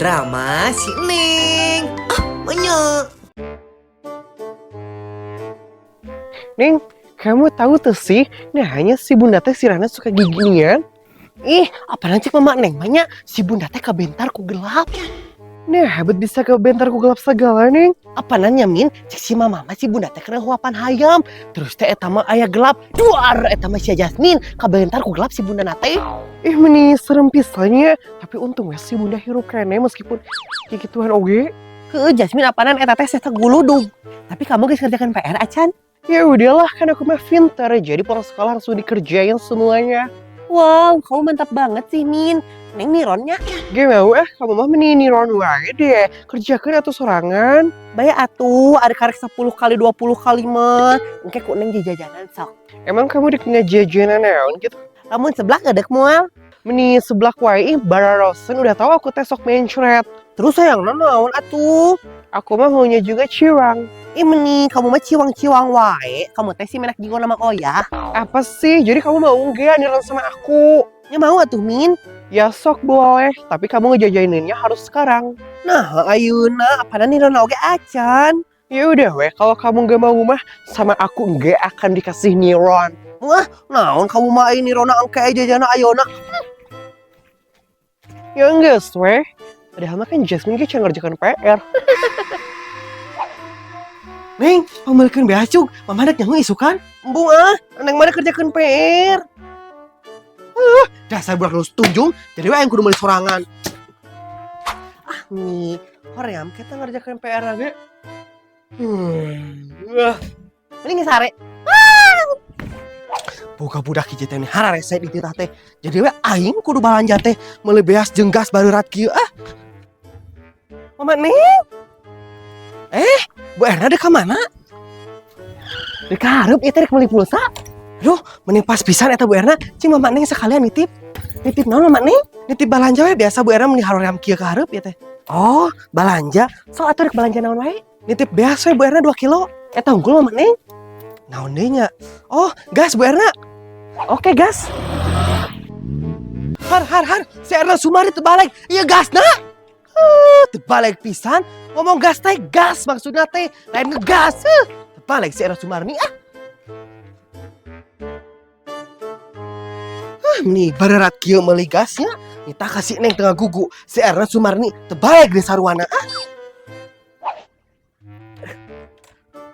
Drama si Neng. Ah, banyak. Neng, kamu tahu tuh sih, nah hanya si bunda teh sirahna suka giginian. Ih, apaan cek mama Neng banyak si bunda teh kabentar ku gelap. Nah, hebat bisa kabentar ku gelap segala, Neng. Apa nanya Min, cek si mama mah si bunda teh kena huapan hayam. Terus teh eta mah aya gelap, duar eta mah si Jasmine kabentar ku gelap si bunda nate. Ih, meni serem pisannya. Tapi untung ya si bunda hirup keneh meskipun kayak gituan oge. Heuh, Jasmine apanan eta teh seta guludug. Tapi kamu geus ngerjakan PR acan? Ya udahlah, kan aku mah pinter, jadi pulang sekolah langsung dikerjain semuanya. Wow, kamu mantap banget sih, Min. Neng nironnya. Gak mau ah, kamu mah meni niron wae deh. Kerjakan atau sorangan. Bae atuh, ada karek 10 kali 20 kali mah. Engke ku Neng jajanan sok. Emang kamu dek jajanan naon gitu? Lamun seblak edek moal? Meni seblak wae, ih bararosen udah tahu aku teh sok mencret. Terus sayang naon atuh? Aku mah maunya juga ciwang. Ih meni, kamu mah ciwang-ciwang wae. Kamu teh sih menak jinggon sama Oya. Apa sih? Jadi kamu mau nggak niron sama aku? Ya mau atuh, Min. Ya sok boleh, tapi kamu ngejajaninnya harus sekarang. Nah, ayeuna apana niron oge acan? Ya udah weh, kalau kamu nggak mau mah sama aku nggak akan dikasih niron. Wah, naon kamu mah nirona engke jajana ayeuna. Ya enggak, weh. Padahal mah kan Jasmine ge can ngerjakan PR. Neng, pangmeulikeun beas cuk, mama dek nyangu isukan. Embung ah, Neng mana kerjakan PR. Dasar budak lulus tunjung, jadi we aing kudu meuli sorangan. Ah, nih, hoream kita ngerjakan PR lagi. Wah. Mending sare. Ah. Boga budak hiji teh hararese di titah teh. Jadi we aing kudu balanja teh meuli beas jeung gas bareurat kieu ah. Mama Neng. Bu Erna dek ka mana? Dek hareup ieu teh rek meuli pulsa. Aduh, mending pas pisan eta Bu Erna. Cing Mama Neng sekalian nitip. Nitip naon Mama Neng? Nitip balanja we biasa Bu Erna meni haroream kieu ka hareup ieu teh. Oh, balanja. Sok atuh rek balanja naon wae? Nitip beas we Bu Erna 2 kilo. Eta unggul Mama Neng. Naon deui nya? Oh, gas Bu Erna. Oke, gas. Har har har, si Erna Sumari terbalik. Iya gasna. Terbalik pisan. Ngomong gas teh gas maksudnya teh lain ngegas. Terbalik si Erna Sumarni ah. Nih berat kieu meuli gasnya. Kita kasih Neng tengah gugu si Erna Sumarni terbalik di sarwana ah.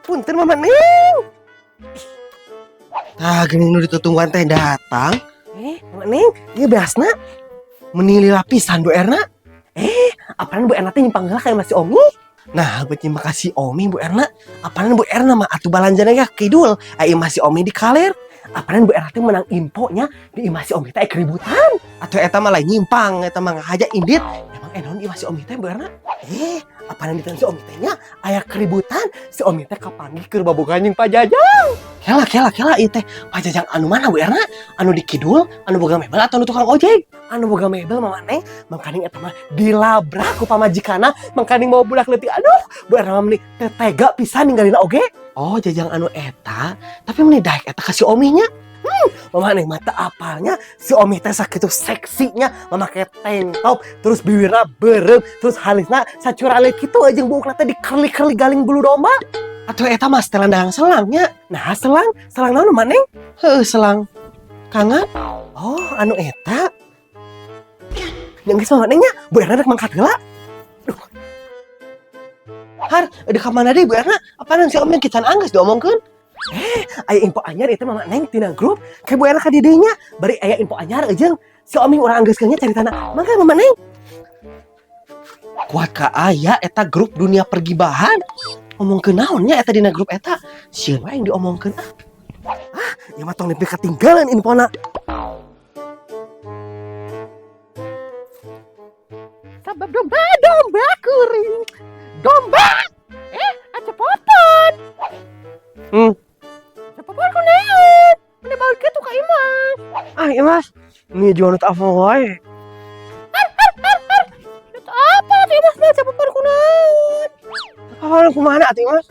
Punten Mama Neng. Tah geuning nu ditutungguan teh datang. Mama Neng, ieu beasna meni lila pisan Bu Erna. Apaan Bu Erna teh nyimpang heula kayak masih Omi? Nah, buat nyimpang kasih Omi Bu Erna. Apaan Bu Erna mah atuh balanjana ge kidul. Ai masih Omi di kaler. Apaan Bu Erna teh menang infonya di imah si Omi teh keributan. Atau eta mah lain nyimpang, eta mah ngahaja indit. Emang naon di imah si Omi teh Bu Erna? Apaan di si Omi teh nya aya keributan, si Omi teh kapanggih keur baboga jeung Pak Jajang. Kela kela kela ieu teh Pak Jajang anu mana Bu Erna? Anu di kidul, anu boga mebel atau anu tukang ojek? Anu boga mebel Mama Neng, mangkaning eta mah dilabrak ku pamajikanna, mangkaning mau budak leutik. Aduh, Bu Erna mah meni teu tega pisan ninggalina oge. Oh, Jajang anu eta, tapi meni daek eta ka si Omi nya. Mama Neng mata apalnya si Omi teh sakitu seksinya, memakai tank top, terus bibirna beureum, terus halisna sacurale kitu jeung buukna teh dikerli-kerli galing bulu domba. Atau eta mah setelan dagang selangnya. Nah, selang, selang naon Mama Neng? Heuh, selang kangen. Oh, anu eta. Yang geus Mama Neng nya, Bu Erna rek mangkat heula. Duh. Har, deuk ka mana deui Bu Erna? Apaan si Omi kican anggeus diomongkeun? Aya info anyar itu Mama Neng tina grup. Kayak Bu Erna ka di dinya. Bari aya info anyar jeung si Omi urang anggeuskeun nya caritana. Mangga Mama Neng. Kuat ka aya eta grup dunia pergibahan. Ngomongkeun naon nya eta dina grup eta? Sieun wae yang diomongkeun ah. Ah, ieu mah tong nepi katinggalan infona. Sabab domba domba kuring. Domba. Acepopon. Acepopon kunaon? Meni baut kitu ka Imas. Ah, Imas. Nih jual apa wae. Har har har har. Itu apa atuh Imas mah acepopon kunaon? Apa kumaha atuh Imas?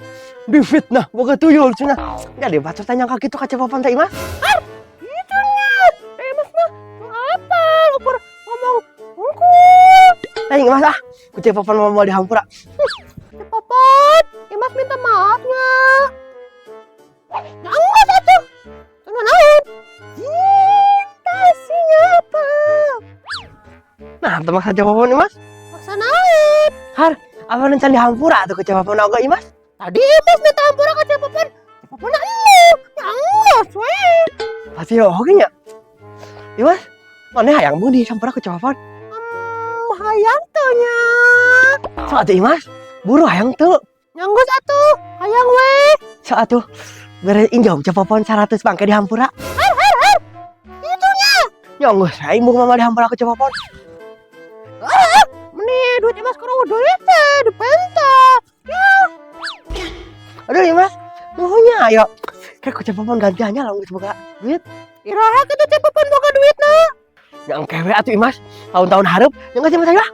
Difitnah boga tuyul cenah. Jadi batur tanya ka kitu ka Cepopon teh Imas. Har, kitu nya. Teh Imas mah apa? Ukur ngomong hungkul. Aing Mas ah, ku Ceu Popon mau dihampura. Ceu Popon, Imas minta maafnya. Ya enggak atuh. Cenah naon? Cinta siapa? Nah, teu maksa Ceu Popon, Imas. Maksa naon? Har, apa can dihampura atuh ku Ceu Popon oge, Imas? Tadi Imas minta hampura ke Ceu Popon. Ceu Popon elu. Ya enggak, we. Pasti oge nya. Imas, mana hayang mun dihampura ku Ceu Popon? Hayang teu nya. Sok atuh, Imas, buru hayang teu. Nya geus atuh, hayang we. Sok atuh, bere injom Ceu Popon 100 bangke dihampura. Har har har. Itu nya. Nya geus aing mun mama dihampura ku Ceu Popon. Ah, meni duit Imas kurang duit teh, dipenta. Ya. Aduh, Imas, nuhunnya ayo. Kayak ku Ceu Popon gantiannya lah geus boga duit. Iraha kitu Ceu Popon boga duitna? Nya engke we atuh, Imas, tahun-tahun hareup, nya geus Imas ayo ah.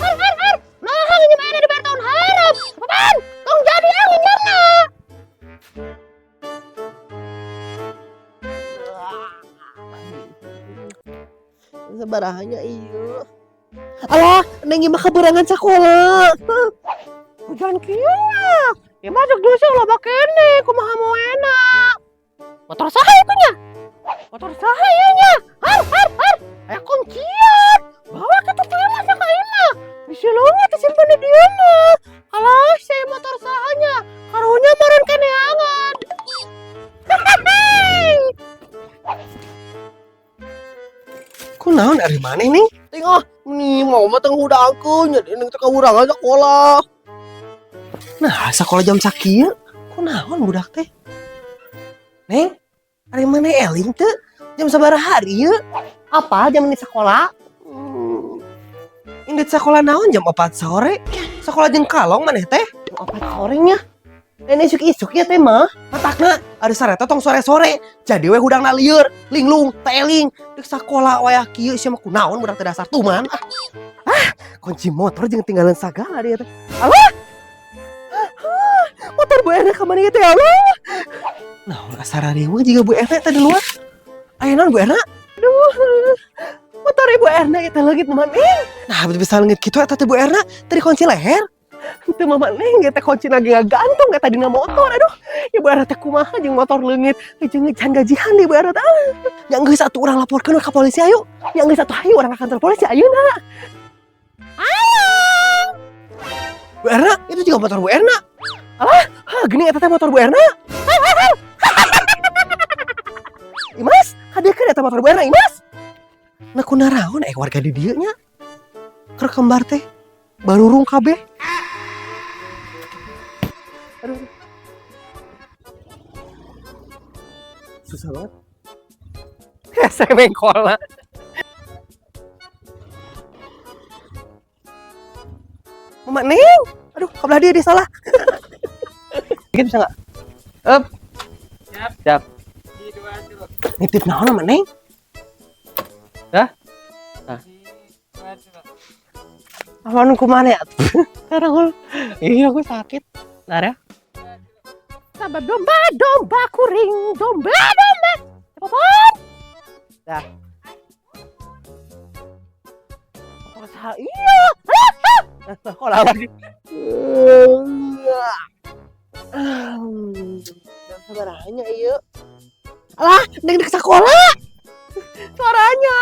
Har har har. Nah, nginjem ayeuna dibayar tahun hareup. Popon, tong jadi ah nginjemna. Sabarahanya ieu. Alah, Neng mah kabeurangan sakola. Hujan kieu. Ya masuk dosa loba kene, kumaha mau enak. Motor saha itu nya? Motor saha ieu nya? Har har har. Aya kuncian. Bawa ke tuh masa ka imah. Bisi leungit disimpan di dieu mah. Alah, saya motor sahanya. Karunya meureun keneangan. Hehehe. Kunaon ari maneh nih? Tengah, nih mama teh ngudangkeun nya neng teh kabeurangan sakola. Nah, sekolah jam sakieu, kunaon budak teh? Neng, ari maneh eling teu? Jam sabaraha hari ieu? Apa jam ini sekolah? Indit sekolah naon jam 4 sore? Sekolah jeung kalong maneh teh? Jam 4 sore nya. Ini isuk-isuk ya teh mah. Matakna ari sareta tong sore-sore. Jadi we hudangna lieur, linglung, teling. Dek sakola wayah kieu sia mah kunaon budak teh dasar tuman. Ah, ah, kunci motor jeung tinggalan sagala dia teh. Alah. Ah, motor Bu Erna ka mana ieu teh alah? Nah, asa rariweuh jiga Bu Erna teh di luar. Aya naon Bu Erna? Aduh, motor Ibu Erna ieu teh leungit Mama Neng. Nah, bisa leungit kitu eta teh Bu Erna teh dikunci leher. Teu Mama Neng ieu teh kunci lagi ngagantung eta dina motor. Aduh, Ibu Erna teh kumaha jeung motor leungit jeung can gajihan di Ibu Erna teh. Nya geus atuh urang laporkeun ka polisi ayo. Nya geus atuh hayu urang ka kantor polisi ayeuna. Hayang. Bu Erna, itu juga motor Bu Erna. Alah, ha, gini eta teh motor Bu Erna. Imas, hadirkeun eta motor Bu Erna, Imas. Nah, kunaraon warga di dieu nya? Keur kembar teh barurung kabeh. Aduh. Susah banget. Saya mengkol lah. Mama Neng. Aduh, kabelah dia dia salah. Dikit bisa nggak? Up. Siap. Siap. Di dua dua. Nitip naon Mama Neng? Hah? Nah. Di dua dua. Apaan kumaha ya? Sekarang iya aku sakit. Bentar ya. Domba domba domba kuring domba domba. Popon. Dah. Motor saha iya. Kok lama sih? Jam sabarahanya iya. Alah, neng dek sekolah. Suaranya.